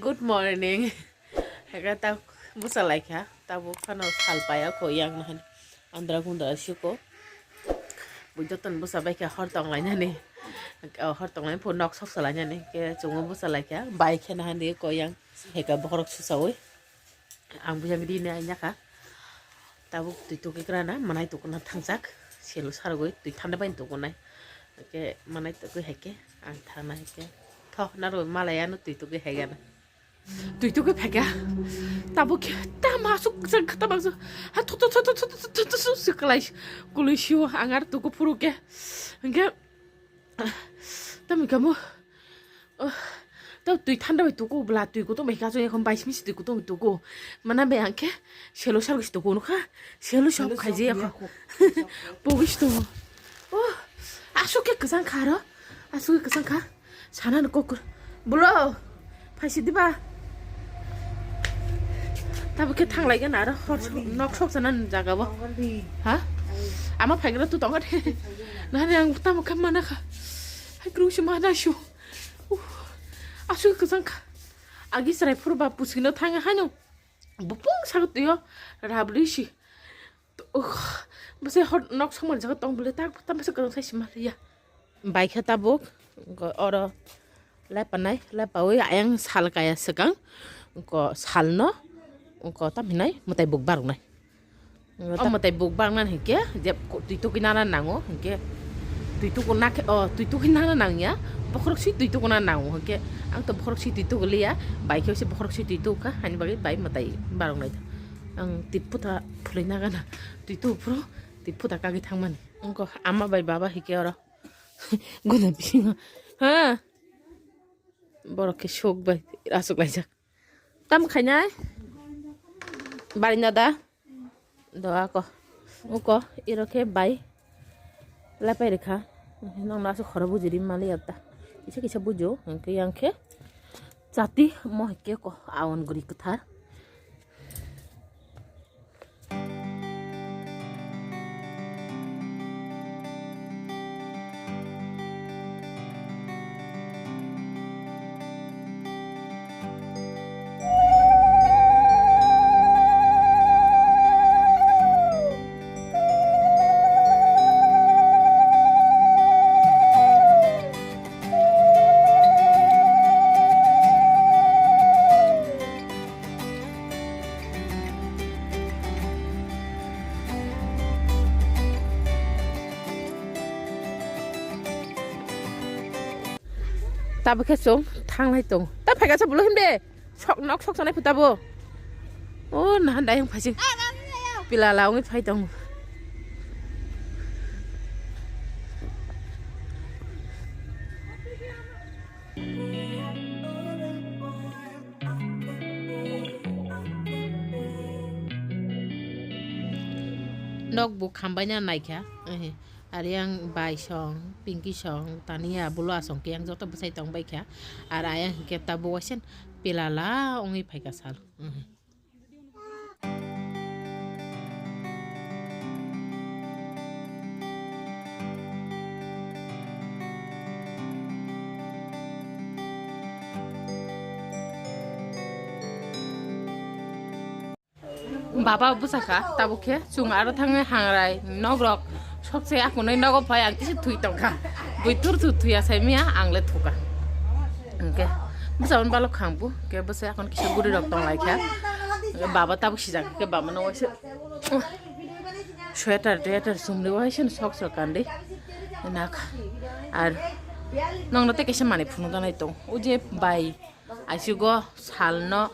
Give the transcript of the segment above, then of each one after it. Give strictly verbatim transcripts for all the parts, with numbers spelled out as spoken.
Good morning. Heka ta bwsa laikha, tabuk phano sal paya kho yang nahan andra gundra siko. Bui joton bwsa baikha hor tong lainani. O hor tong lainani pho nok sok sa lainani. Ke chungo bwsa laikha, bai khe nahan di ko yang heka bokhorok susaui. Ang bujang ri ne ai nyakha. Tabuk twi tugwi krana, manai tukuna thangjak. Selo sargwi twi thanda bai tukunai. Ke manai tugwi haike, ang thana haike. Tho, naro malai ano twi tugwi haigana. Twi tugwi phaika. Tabuk ke, tama asuk kwchang, tama asuk. Ha, tho, tho, tho, siklai, kului sio, ang ar tuku phuru ke. Hingke, tamo kamo. Oh, tamo twi thanda bai tuku, bla twi kutung bai kaso, ekhon bais misi twi kutung tuku. Mana bai ang khe, selo sal kisi tuku nukha, selo sop khaiji ekho. Pogis to. Oh, asuk khe kwchang kha aro, asuk khe kwchang kha. Sana no kokur. Bro, phaisi diba? Tamo khe thang lai gana aro, hor sok, nok sok sana jaga bo. Ha? Ama phaigra tu tongo de. Nani ang tamo khe mana kha. Hai kru si mana shu. Uh, asuk kwchang kha. Agi chwrai phuru ba pusino thang haino. Bupung sago tuyo. Rabri si. Uh, bwsai hor nok somor jaga tong bwle tak tam bwsai kwchang sai sima ya. Bai khe tabuk, oro lepanai, lepaui ayang sal kaya swkang, ko salno, ko tam hinai mwtai buk baroknai. O mwtai buk baroknani hinkhe, je twi tugwi nana nango, hinkhe twi tuku nakhe, o twi tugwi nana nangya, bokhorok si twi tuku nana nango, hinkhe ang to bokhorok si twi tuku liya, bai khe se bokhorok si twi tuku kha, hani bagwi bai mwtai baroknai. Ang tip puta phulwi nagana, twi tuku phuru tip puta kagwi thangmani. Wngkha ama bai baba hinkhe oro. Guna bisingo. Ha? Borok khe sok bai aswk laijak. Tam khainai? Barina da? Do ako. Uko, iro khe bai. Lapai rikha. Nong nasu khoro bujiri mali yatta. Kisa kisa bujo. Hingke yang khe. Chati mo hingke ko awan guri kwthar. Tabuk khe chwng thanglai tongo. Ta phaikha sa bulo himde. Sok nok sok sanai phuta bo. O nahan dayung phaising. Pilala wngwi phai tongo. Nok bo khambaina naikha. Ehe. Ari ang bai song, Pinky song, Tania, Bulo asong ke ang joto bwsai tong bai kha. Ar ayang hinkhe tabuk waisen pilala wngwi phaikha sal. Mhm. Baba bwsakha, tabuk khe chwng aro thangwi hangrai nokrok sokse akunui nogo phai ang kisa thwi tongkha. Bui tur thwi thwi asai miya ang le thuka. Hwnkhe bwsa hwn balok khang bu, hwnkhe bwsa akhon kisa guri rok tong lai kha. Baba tabuk sijak khe baba no waisa sweater teater chumli waisa sok sok kandi nakha. Ar nokno tei kisa manwi phunuk da nai tong. O je bai. Aisigo salno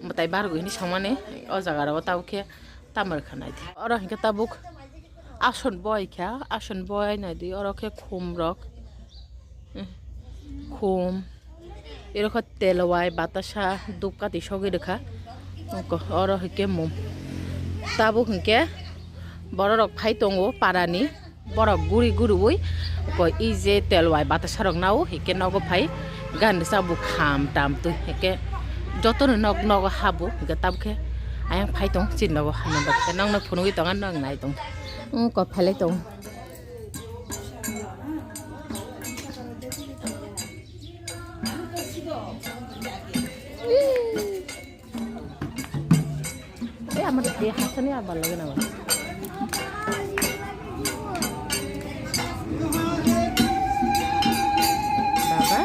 mwtai bargwi hwnwi songmani o jaga rogo tabuk khe tamar kha naidi. Oro hinkhe tabuk ason boi kha, ason boi naidi oro khe khum rok, khum, iro khe telwai batasa dupkati sogwi rwkha. Oro hinkhe mum tabuk hinkhe bororok phai tongo parani. Borok guri guriui ko i je telwai batasarok nao hike nogo phai gandisa bo kham tam twi hike jotono nok nogo habo hike tabukhe ayang phai tong chini nogo hano bagkhe nokno phunugui tonga nok nai tong ko phelai tong. Amar twi hasani abar lagi nama. Baba.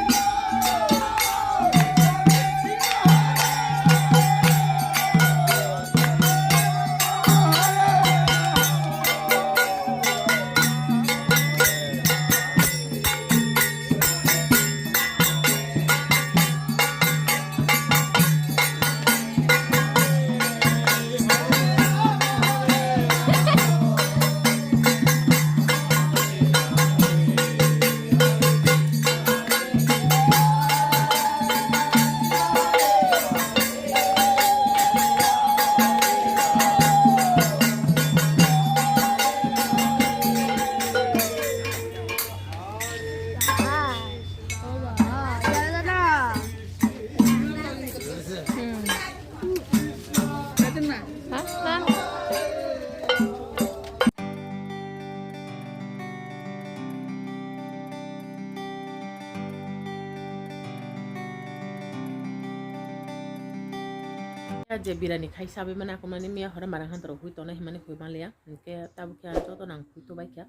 Je birani khai sabai mani akumani miya hore marang han torok hui tongnai himani hui manliya. Hingke tabuk khe ang joto nang hui to bai kha.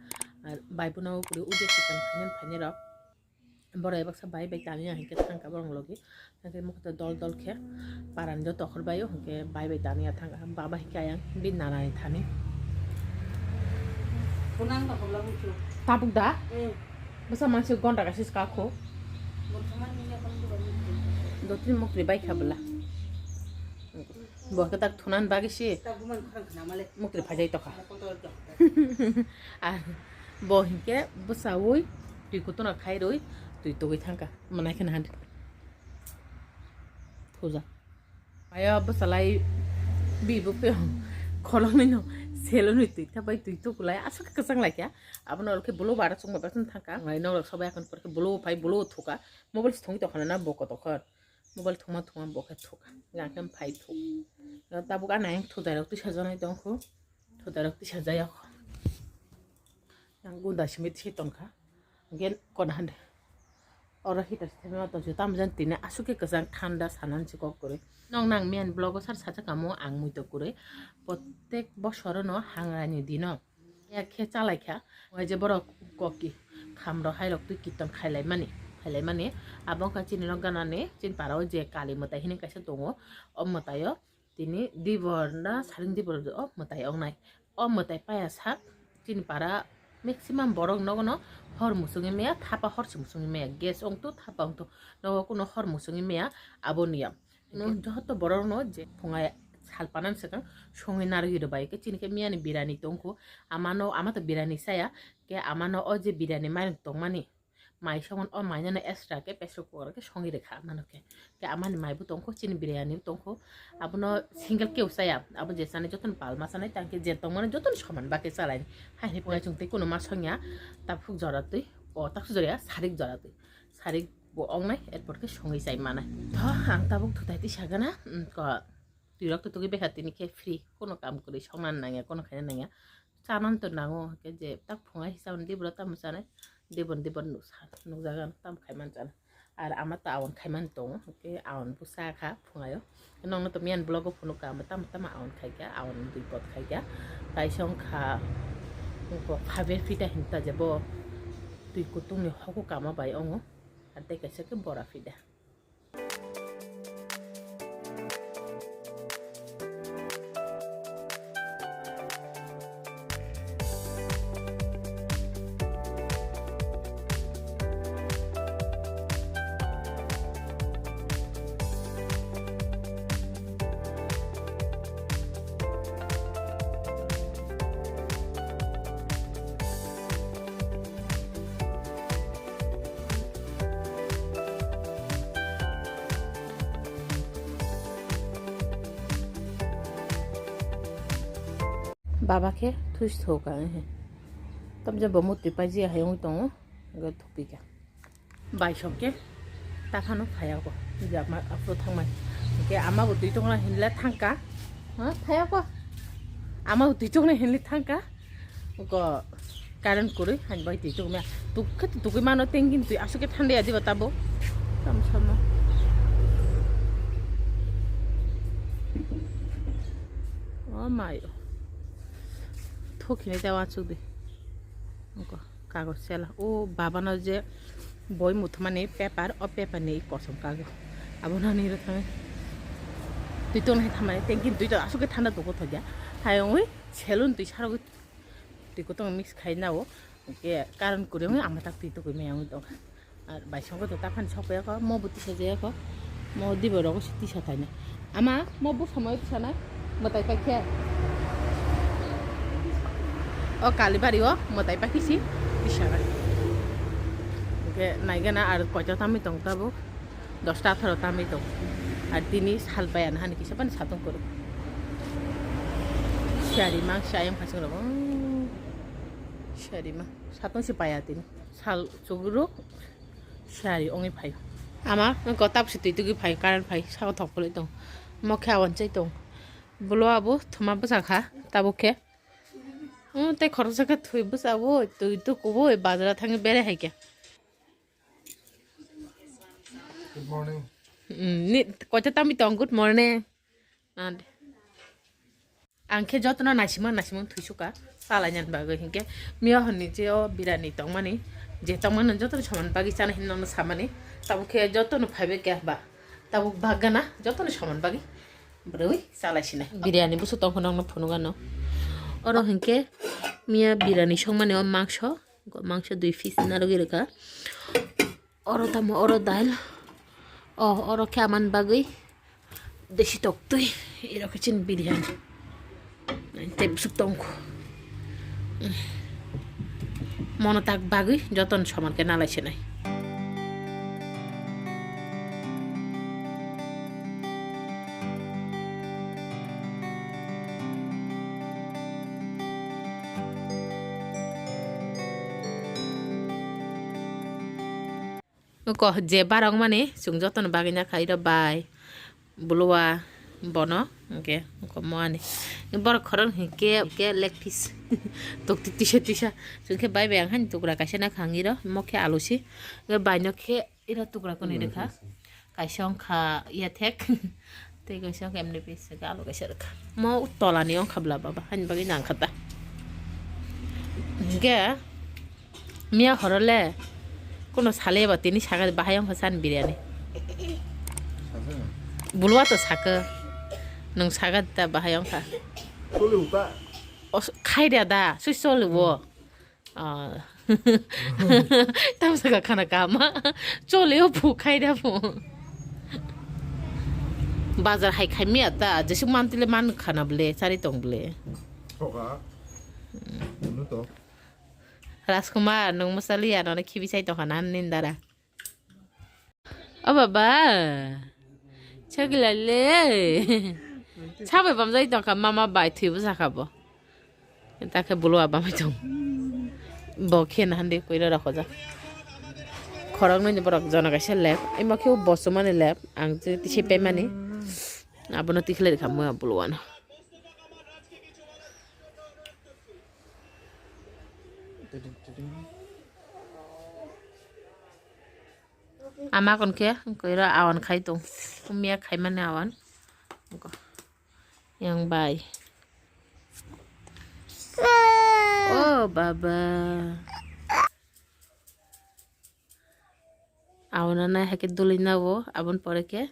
Ar bai bono kuri uje kitan phainani phainai rok. Borok ebaksa bai bai taniya hingke thangka borok logi. Hingke mokto dol dol khe paran joto khor bai o hingke bai bai taniya thangka. Baba hingke ayang bi nanani thani. Kunang ta hobla mutu. Tabuk da? Hmm. Bwsa mansi gonda kaisa se kakho. Bottomani ya kon dua mutu. Dotri mokri bai kha bwla. Bo khe tak thunan bagwi se. Tak buman khorang khna male. Mukri phajai tokha. Ada kotor jok. Ar bo hinkhe bwsaui twi kutung khai rwi twi tugwi thangkha. Manai khna han. Thuja. Aya bwsalai bi bo phe kholongni no seloni twi thabai twi tukulai aswk kwchang laikya. Abono khe bolo bara chwngma baksa thangkha. Ngai nok sok bai akon porkhe bolo phai bolo thuka. Mobile se thongwi tokha na bo kotokhor. Mobile thuma thuma bo khe thuka. Yang khe phai thuk. Tabuk ani ayang thudairok tisa janai tongkho. Thudairok tisa jayok. Yang gunda simi tisi tongkha. Gen kon hande. Oro heater se thema tongsi tamo jan tini aswk khe kwchang thanda sanan si kok kwrwi. Nong nang miyan vlog o sar sajak kamo ang muitok kwrwi. Protek bosorono hangrani dino. Ya khe chalaikha, o je borok koki khamrok hairok twi kirtan khailaimani, khailaimani. Abo wngkha chini nok ganani, chini para o je kali mwtai hinwi kaisa tongo, o mwtai o tini dibor na saring dibor o mwtai wngnai. O mwtai paya sak chini para maximum borok nogo no hor muchungwi maya, thapa hor se muchungwi maya, gas wngto thapa wngto nogo kuno hor muchungwi maya aboni ya. No joto borok no je phunga sal panan swkang songwi narwgwi rwbai khe chini khe miyani birani tongkho amano amato birani saya khe amano o je birani mairum tongmani mai somon o mai no extra khe pressure cooker khe songwi rwkha amano khe khe amani mai bo tongkho chini birani bo tongkho abono single keu saya abo je sanai jotono palma sanai tang khe je tongmani jotono soman bakhe chalai hai hai phunga chwng tei kuno ma songya takhuk jora twi o takhuk jora ya sarik jora twi sarik bo wngnai, erpor khe songwi chai manai. Tho, ang tabuk thutai tisa gana, mm, ko, twirok to tugwi bekha tini khe free, kono kam kwrwi songna nangya, kono khaina nangya. Chanan to nango, hwnkhe je tak phunga hisab dibro tamo chanai, dibon dibon nuksa, nukjagan tamo khaiman chana. Ar ama ta awan khaiman tongo, hwnkhe awan bo cha kha phungayo. Nokno to miyan vlog o phunukha, ama tamo tamo awan khaikha, awan dui pot khaikha. Kaisa wngkha, wngkha phabe phita hinta je bo twi kutungni hoku kama bai ongo. Ar tei kaisa khe bora phida. Baba khe thuis thoka, eh. Tamja bo mutwi paji hai wng tongo, ga thupi kha. Bai sok khe ta phano phai ya ko. Jama aphuru thangmani. Hwnkhe ama bo twi tongna hinle thangka. Ha, phai ya ko. Ama bo twi tongna hinle thangka. Ko current kwrwi hani bai twi tongmya. Tuk khe tukui mano tengkin twi aswk khe thanda ya diba tabo. Tam sama. Mayo. Thokini te wansuk di. Oko kagoj sela. O babano je boi muthumani paper, o paper ni kosom kagoj. Abono ni rwkhanai. Twi tong hai thamani tengki twi to asuk thanda toko thokya. Hai ongwi selun twi sarogwi twi kotong mix khai nao. Ke karon kuri ongwi ama tak twi tokwi maya ongwi tong. Ar bai songko to taphani sok paya kho, mo bo tisa jaya kho, mo dibo rogo si tisa thaina. Ama mo bo samoi tisa nai, mwtai paikhe. O Kalibari o mwtai paikhe si tisa nai. Hingke naigana ar koito tamoi tong tabuk, dosta atharo tamoi tong. Ar tini sal paya na hani kisa pani satung kuru. Sari mang si ayang phasing rogo. Sari mang satung si paya tini. Sal chuguru. Sari ongwi phai. Ama, nokho tabuk se twi tugwi phai, current phai, saka thok pholwi tong. Mokhe awan chai tong. Bolo abo thuma bwsa kha, tabuk khe. Hmm, tei khoroksa khe thwi bwsa bo, twi tu kubo, bazara thangwi bere hai khe. Good morning. Hmm, ni, koita tamwi tong, good morning. Ang khe jotono naisima naisima thwisu ka, chalainani bagwi. Hinkhe miya hwnni je o birani tongmani, je tongmani jotono samani bagwi chana hinwi nono samani, tabuk khe jotono phaibai khe ba, tabuk bagana jotono samani bagwi bwrwi chalai sinai. Birani busu tongkha nokno phunukgano. Oro hinkhe miya birani songmani o mangso, mangso dui piece narwgwi rwkha. Oro tamo, oro dal. O, oro khe amani bagwi desi toktwi. Iro khe chini biryani. Tei bwswk tongkho. Mono tak bagwi jotono soman khe nalai sinai. Ko je barok mani chwng jotono bagwi na khairo bai. Buluwa bono hwnkhe ko moani. Borok khorok hinkhe, hinkhe leg piece. Tokti tisa tisa. Chwng khe bai bai ang hani tukra kaisa na khangiro. Mo khe alusi. Hwnkhe baino khe ira tukra kwnwi rwkha. Kaisa wngkha yathek. Tei kaisa wngkha emni piece. Hwnkhe alu kaisa rwkha. Mo tolani wngkha bla baba. Hani bagwi nangkha ta. Hwnkhe Miya horo le kono sale ba tini saka bahai wngkha chan biryani. Saka. Buluwa to saka. Nung saka ta bahai wngkha. Sole uka. Os-, khai da da, sui sole wo. Ah. Tam saka khana kama. Chole o phu khai da phu. Bazar hai khai miya ta, jesuk man tile man khana ble, chari tong ble. Soka. Unu to. Rajkumar, nung mwsaliya, nono khibi sai tongkha na nini dara. O baba, chakila le. Sabai bamjai tongkha, mama bai thwibo sakha bo. Ta khe buluwa bamai tong. Bo khe na hande koira rokho jak. Khorok nini borok jona kaisa lep, imo khe bo chumani lep, ang je tisi pemani. Abono tikhlai rikha mo buluwano. Ama kon khe koiro awan khai tong. Miya khai mani awan. Yang bai. Oh baba. Awan na hai khe duli na o, abon pore khe.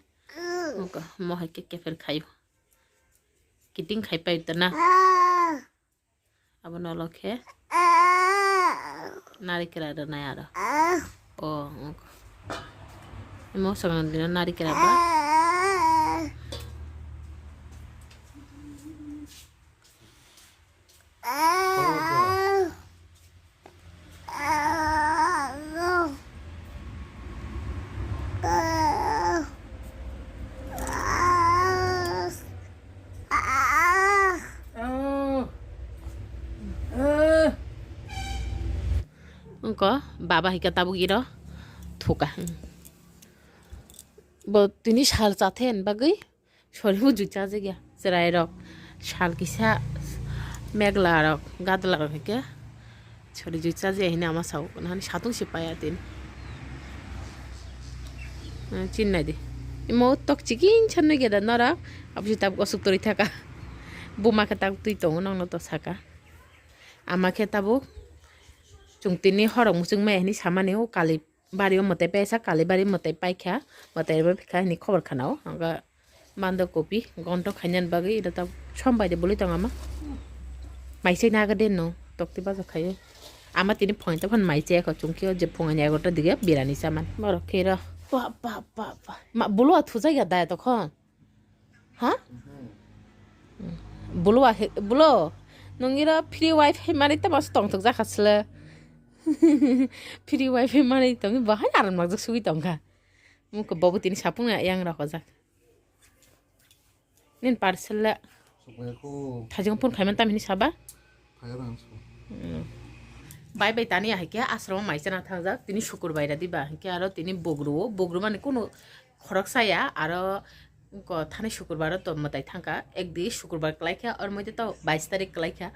Mo hai khe kefir khayo. Kiting khai pai ta na. Abono ulo khe narikela rwnai aro. O, wngkha. Imo swkang dino narikela ba. Wngkha baba hai khe tabuk iro thuka. Bo tini sal chathe bagwi. Sori bo jui chajak ya, chwrai rok sal kisa megla rok gadla rok hwnkhe sori jui chajak ya hini ama sao, nahani satung se paya tini. Chini nai di, imo tok chikin sa nui geda norok, abo se tabuk asuk torwi thaka. Buma khe tak twi tongo, nokno to saka. Ama khe tabuk chwng tini horok muchung maya hinwi samani, o kali bari o mwtai paisa, kali bari mwtai paikha, mwtai rwbai phikha hinwi khobor khana o. Ang khe banda kopi gonto khainani bagwi ida ta som bai de bwlwi tongo ama. Maisai naga de no tokti baja khai. Ama tini phone ta phone maisai kho, chwng khe o je phone ani egarota dige birani chaman. Borok khe ro. Pa, pa, pa, pa. Ma, bulo a thujak ya da to khon. Ha? Bulo a he, bulo. Nungiro free wifi mari ta mas tong tok jakha sle. Free wifi mari tong bahai aram nak sugui tong kha. Muko bobo tini sapung yang rok jak. Nin parcel le. Sokmaya ko. Thajong phone khaiman tam hini saba? Khaya bang so. Mm. Bai bai tani ahai khe asrama mai chana thangjak. Tini sukur bai ra diba. Hingke aro tini bogru o. Bogru mani kunu khorok saya. Aro ko thani sukur bar o to mwtai thangka. Ek di sukur bar kwlai kha. Or moite to bais tarik kwlai kha.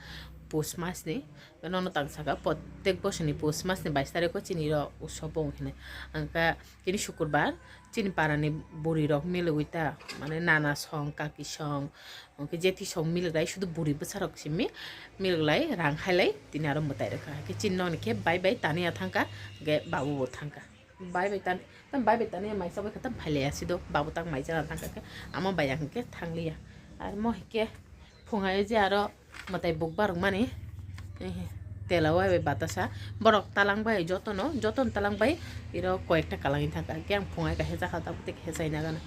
Pus mas ni. Nono tang saka. Protek bosor ni pus mas ni bais tarik o chini ro usob o hinui. Angka tini sukur bar. Chini para ni buri rok milogwi ta, mane nana song, kaki song, hwnkhe jethi song miloglai, sudu buri bwsa rok simi miloglai, rang hailai, tini aro mwtai rwkha. Hwnkhe chini nokni khe bai bai taniya thangkha, hwnkhe babu bo thangkha. Bai bai tan, tam bai bai taniya maisa bai khe tam phailaiya sido, babu tak maisa na thangkha khe, ama bai ang hwnkhe thangliya. Ar mo hwnkhe phungai je aro mwtai buk barwk mani, eh, tela wai bai batasa. Borok talang bai jotono, jotono talang bai iro koyekta kalangni thangkha. Hwnkhe ang phungai kaisa jakha tabuk tei kaisa chaina gana.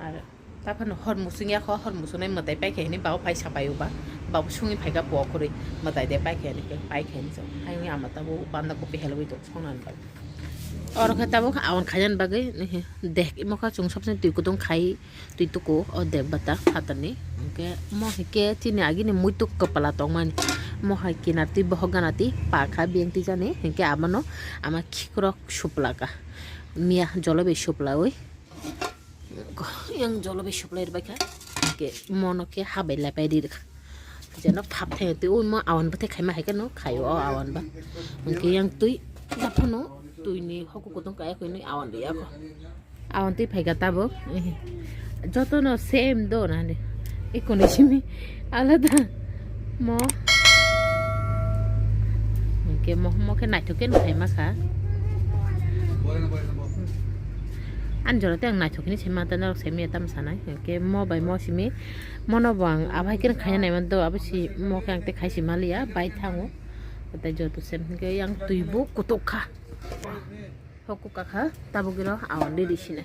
Ar taphano hor musung yakho, hor musungnai mwtai paikha hinwi babu paisa pai uba. Babu sungwi phaikha po khorwi mwtai de paikha hinwi khe paikha hinwi chwng. Hayungni ama tabuk banda kopi helogwi tong songnani bagwi. Oro khe tabuk awan khainani bagwi, eh, dek imo kha chwng sabsani twi kutung khai. Twi tuku o dek bata phatarni. Hwnkhe mo hwnkhe chini agini muitu kwpla tongmani. Mo hai kinar twi bohok gana twi pakha biyang twijani. Hwnkhe abono ama khikrok suplaka. Miya jolo bai suplaui. Yang jolo bai suplai rwbaikha. Hwnkhe mono khe habai laipai rirwkha. Jeno phap thai twi ui mo awan bwthai khaima hai kheno khaio o awan ba. Hwnkhe yang twi japhano twini hoku kutung kaya khinwi awan riyakho. Awan twi phaikha tabuk. Jotono same do nani. Ikoni simi alada. Mo. Hwnkhe mo, mo khe naithok khe nukhaima kha. Ani jora tei ang naithok hinwi simi manta norok simi tamo sanai. Hwnkhe mo bai mo simi. Mono bo ang abai khe khaina naima do, abo si mo khe ang tei khai si maliya, bai thango. Tei joto same hwnkhe yang twi bo kutuk kha. Hoku kakha tabuk iro awan didi sinai.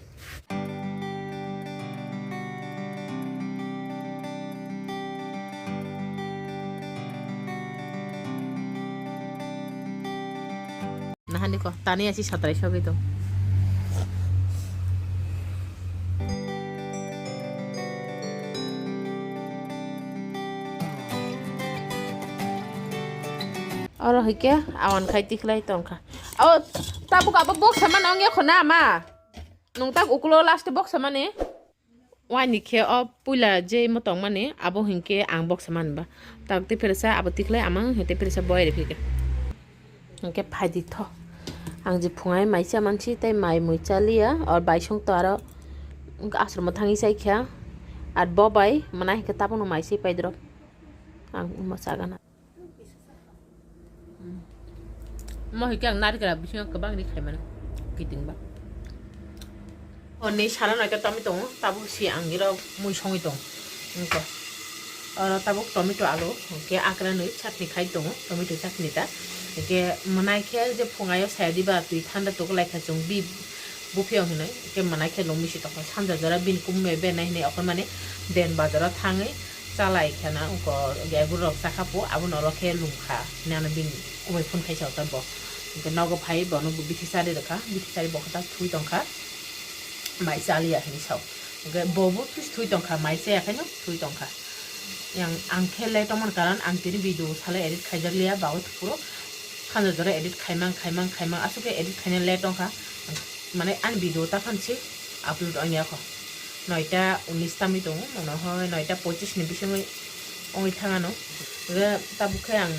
Nahani ko tani asi satrai sogwi tong. Oro hwnkhe awan khai tikhlai tongkha. O tabuk abo box sama nang yakho na ma. Nung tak ukulo last box sama ni. Waini khe o puila je imo tongmani abo hinkhe ang box sama ni ba. Tak tei pheresa abo tikhlai amang hinkhe pheresa boyari phikhe. Hinkhe phaidi tho. Ang je phungai mai cha mansi tei mai mui chaliya or baisong to aro asromo thangwi chaikha. Ar bo bai mwnai hinkhe tabukno mai se paidrop. Ang imo chagana. Mo hai khe ang narikra bisingo kwbang ri khaimano kiting ba. Honni sana nai khe tomwi tongo, tabuk si ang iro mui songwi tong. Wngkha. Oro tabuk tomato alu, hwnkhe akra nwi chutney khai tongo, tomato chutney ta. Hwnkhe mwnai khe je phungaio saya diba twi thanda tokolaikha chwng bi buphiyong hinwi, hwnkhe mwnai khe lungmisi tongkha. Sanja jora bini kumui bai bernai hinwi okhormani den bazaro thangwi chalai khana wngkha, gai gururok chakha po, abono oro khe lungkha hinwi ano bini kumui phone khaisa bo. Hwnkhe nogo phai bono bo bithi chari rwkha, bithi chari bo khe ta thwi tongkha, mai chaliya hinwi sao. Hwnkhe bo bo thwi tongkha, mai chaya khaino thwi tongkha. Yang ang khe le tongmani karon ang tini video sale edit khaijak liya, bagwi phuru sanja jora edit khaimang, khaimang, khaimang, aswk khe edit khaina le tongkha. Mane ani video ta phan se upload ongya kho. Noita unis tamwi tongo, mone hoi noita pochis ni bisingwi ongwi thangano. Hwnkhe tabuk khe ang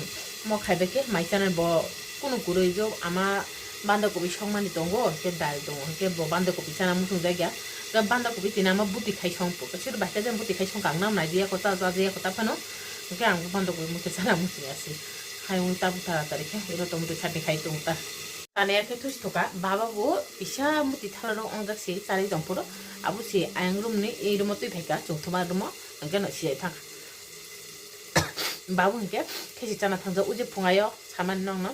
mo khaibai khe mai channel bo kunu kwrwi jo ama banda kopi songmani tongo, hwnkhe dal tongo, hwnkhe bo banda kopi chana muchung jakya. Ka banda kubi tina ma buti khai song po. Ka sir bai ka jang buti khai song kang nam nai dia ko ta ja dia ko ta phano. Hwnkhe ang banda kubi muti sana muti asi. Hai ung ta buta ta rikhe iro to muti chati khai tung ta. Tani akhe thusi thoka baba bo kisa muti thala rok ongjak si chari jong phuru. Abo si ayang room ni ei room o twi phaika chwng thuma room o. Hwnkhe no si ai thang. Babu hwnkhe khesi chana thangjak uje phungayo samani nokno.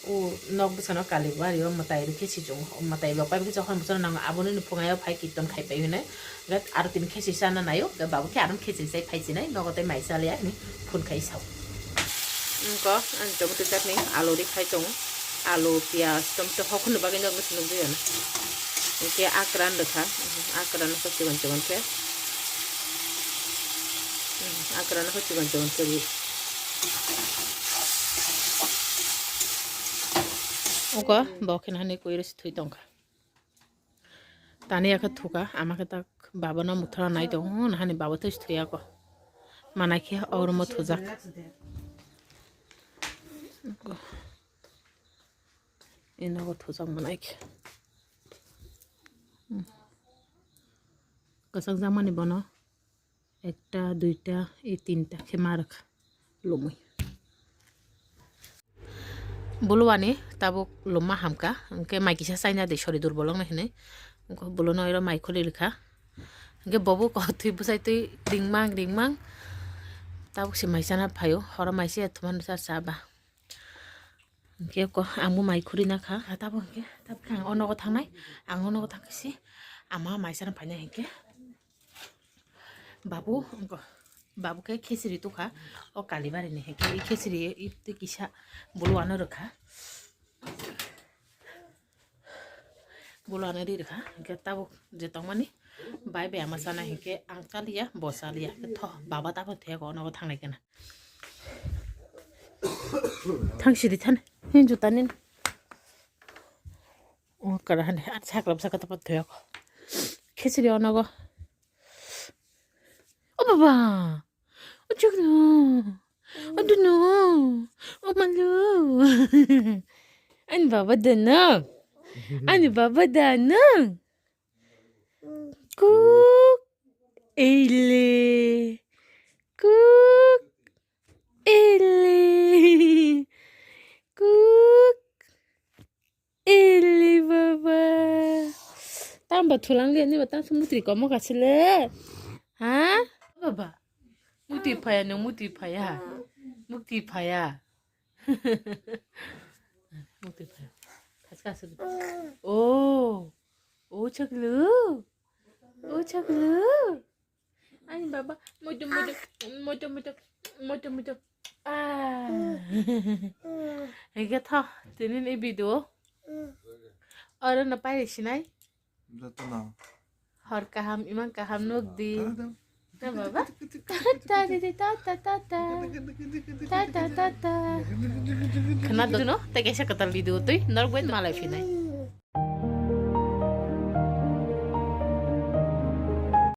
O nok bwsano kali bari o mwtai rw khe sichung, mwtai rok pai khe hor muchung nango, aboni phungai o phai kirtan khai pai hwnwi. Hwnkhe aro tini khesi chana naio, hwnkhe babu khe aro khesi sai phai chinai, nogo tei mai cha liya hwnwi phone khai sao. Wngkha ang tomato chutney, alu ri khai tongo, alu, piyaj, tomato hokhe no bagwi nok bwswk nukjagwi ano. Hwnkhe akran rwkha, akran khe chikon chikon khe, akran khe chikon chikon khe ri. Wngkha bo khe nahani koi rw se thwi tongkha. Tani akhe thuka, ama khe tak baba no muthra nai tongo, nahani baba tei thuya ko. Manai khe o room o thujak. Ino bo thujak manai khe. Kwchak jakmani bono. Ekta, duita, e tinta khe ma rwkha lumui. Buluwani tabuk lumma hamkha, hwnkhe mai kisa chaina di sori dur bolong nai hinwi. Wngkha buluno oro mai khuli rwkha. Hwnkhe bobo kok twi bwsai twi ringmang ringmang. Tabuk se mai chana phaio, horo mai se thumani cha cha ba. Hwnkhe ko ang bo mai khuri na kha. Tabuk hwnkhe, tabuk khe ang o nogo thangnai. Ang o nogo thangkhe se ama mai chana phainai hwnkhe. Babu, wngkha, babu khe khesiri tukha, o Kalibari ni hwnkhe, i khesiri i twi kisa bulu ano rwkha, bulu ano ri rwkha, hwnkhe tabuk je tongmani bai bai ama chana hwnkhe ang chaliya, bo chaliya, hwnkhe tho, baba tabuk thek o nogo thangnai khe na. Thang sidi than, hin juta nin. O kara hani, at sakla bwsa kata pat thoyok. Khesiri o nogo. O baba! O chukno! O duno! O malu! Ani baba dano! Ani baba dano! Kuk! Eile! Kuk! Eile! Kuk! Ele baba. Tamba thulang le ni batang se mutri komo kasile. Ha? Baba. Mutri phaya no mutri phaya. Mutri phaya. Mutri phaya. Khas khas. Oh. Oh chaklu. Oh chaklu. Ani baba, moito moito, moito moito, moito moito. Ah. Hingke tho, tini ni video. Oro no pai sinai. Joto no. Hor kaham, imang kaham nuk di. Na baba. Tata di di tata tata. Tata tata. Khna do no, te kaisa katal video twi, norok bai malai phinai.